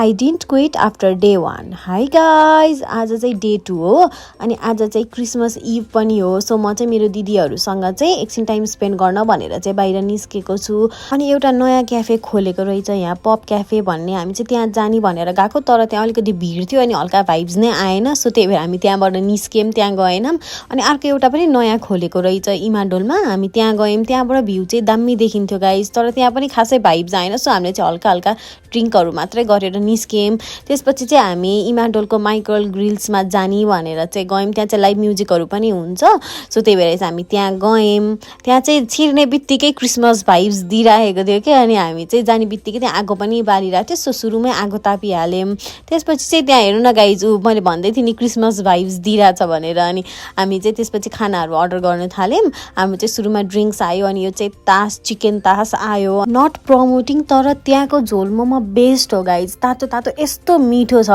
I didn't quit after day 1। Hi guys, आज चाहिँ day 2 हो अनि आज चाहिँ क्रिसमस इभ पनि हो। सो म चाहिँ मेरो दिदीहरूसँग चाहिँ एकछिन टाइम स्पेन्ड गर्न भनेर चाहिँ बाहिर निस्केको छु। अनि एउटा नयाँ क्याफे खोलेको रहेछ यहाँ, पप क्याफे भन्ने। हामी चाहिँ त्यहाँ जाने भनेर गएको, तर त्यहाँ अलिकति भिड थियो अनि हल्का भाइब्स नै आएन। सो त्यही भएर हामी त्यहाँबाट निस्क्यौँ, त्यहाँ गएनौँ। अनि अर्को एउटा पनि नयाँ खोलेको रहेछ इमाडोलमा, हामी त्यहाँ गयौँ। त्यहाँबाट भ्यू चाहिँ दामी देखिन्थ्यो गाइज, तर त्यहाँ पनि खासै भाइब्स आएन। सो हामीले चाहिँ हल्का हल्का ड्रिङ्कहरू मात्रै गरेर निस्क्यौँ। त्यसपछि चाहिँ हामी इमाडोलको माइकल ग्रिल्समा जाने भनेर चाहिँ गयौँ। त्यहाँ चाहिँ लाइभ म्युजिकहरू पनि हुन्छ। सो त्यही भएर चाहिँ हामी त्यहाँ गयौँ। त्यहाँ चाहिँ छिर्ने बित्तिकै क्रिसमस भाइब्स दिइराखेको थियो कि, अनि हामी चाहिँ जाने बित्तिकै त्यहाँ आगो पनि बालिरहेको थियो। सो सुरुमै आगो तापिहाल्यौँ। त्यसपछि चाहिँ त्यहाँ हेर्नु न गाइज, मैले भन्दै थिएँ नि क्रिसमस भाइब्स दिइरहेछ भनेर। अनि हामी चाहिँ त्यसपछि खानाहरू अर्डर गर्न थाल्यौँ। हाम्रो चाहिँ सुरुमा ड्रिङ्क्स आयो, अनि यो चाहिँ तास, चिकन तास आयो। नट प्रमोटिङ, तर त्यहाँको झोल मोमो बेस्ट हो गाइज। तातो तातो यस्तो मिठो छ।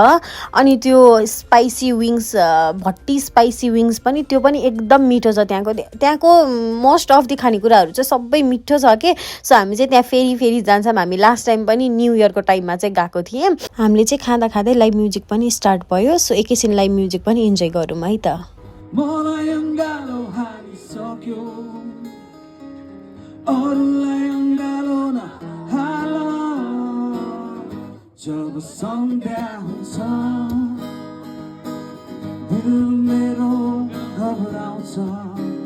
अनि त्यो स्पाइसी विङ्स, भट्टी स्पाइसी विङ्स पनि, त्यो पनि एकदम मिठो छ। त्यहाँको मोस्ट अफ द खानेकुराहरू चाहिँ सबै मिठो छ के। सो हामी चाहिँ त्यहाँ फेरि जान्छौँ। हामी लास्ट टाइम पनि न्यू इयरको टाइममा चाहिँ गएको थियौँ। हामीले चाहिँ खाँदा खाँदै लाइभ म्युजिक पनि स्टार्ट भयो। सो एकैछिन लाइभ म्युजिक पनि इन्जोय गरौँ है त। जब सन्ध्या हुन्छ मेरो घबराउँछ।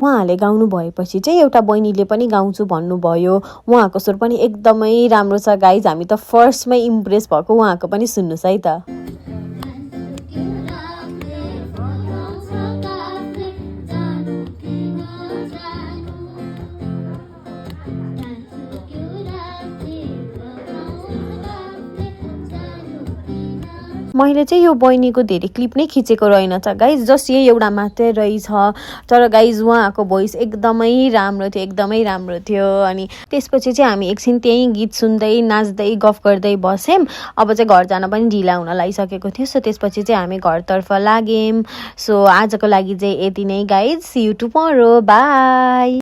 उहाँहरूले गाउनु भएपछि चाहिँ एउटा बहिनीले पनि गाउँछु भन्नुभयो। उहाँको स्वर पनि एकदमै राम्रो छ गाइज। हामी त फर्स्टमै इम्प्रेस भएको। उहाँको पनि सुन्नुहोस् है त। मैले चाहिँ यो बहिनीको धेरै क्लिप नै खिचेको रहेनछ गाइज, जस्ट यही एउटा मात्रै रहेछ। तर गाइज उहाँको भोइस एकदमै राम्रो थियो, एकदमै राम्रो थियो। अनि त्यसपछि चाहिँ हामी एकछिन त्यहीँ गीत सुन्दै नाच्दै गफ गर्दै बस्यौँ। अब चाहिँ घर जान पनि ढिला हुन लागिसकेको थियो। सो त्यसपछि चाहिँ हामी घरतर्फ लाग्यौँ। सो आजको लागि चाहिँ यति नै guys. See you tomorrow, by.